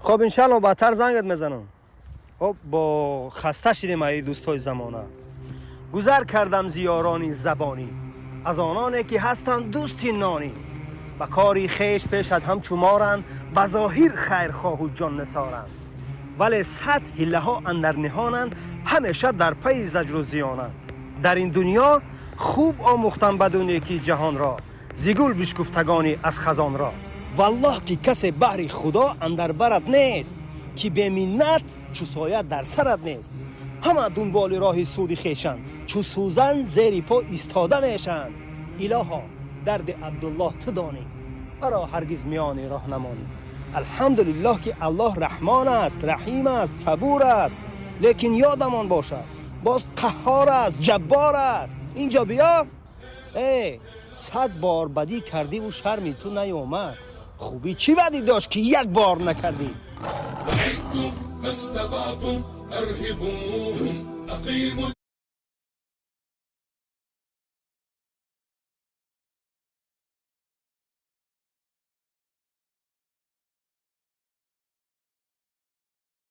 Хоб, иншалло, баъдтар зангат мезанам. Хоб, бо хаста шидем аи дӯстои замона. Гузар кардам зиёрони забонӣ, аз ононе ки ҳастанд дӯсти нонӣ, ба кори хеш пешад ҳамчу моранд, ба зоҳир хайрхоҳу ҷоннисоранд, вале сад ҳиллаҳо андар ниҳонанд, ҳамеша дар пайи заҷру зиёнанд. Дар ин дунё хуб омӯхтам баду некии ҷаҳонро, зи гул бишкуфтагони аз хазонро. Валлоҳ, ки касе баҳри Худо андар барат нест, ки беминнат чу соя дар сарат нест. Ҳама дунболи роҳи суди хешанд, чу сӯзан зери по истода мешанд. Илоҳо, дарди Абдуллоҳ ту донӣ, маро ҳаргиз миёни роҳ намонӣ. Алҳамдулиллоҳ, ки Аллоҳ Раҳмон аст, Раҳим аст, Сабур аст, лекин ёдамон бошад, боз Қаҳҳор аст, Ҷаббор аст. Инҷо биё. Э, 100 бор бадӣ кардиву шарми ту наёмад, хубӣ чӣ бадӣ дошт, ки як бор накардӣ? أعدوا ما استطعتم، أرهبوهم، أقيموا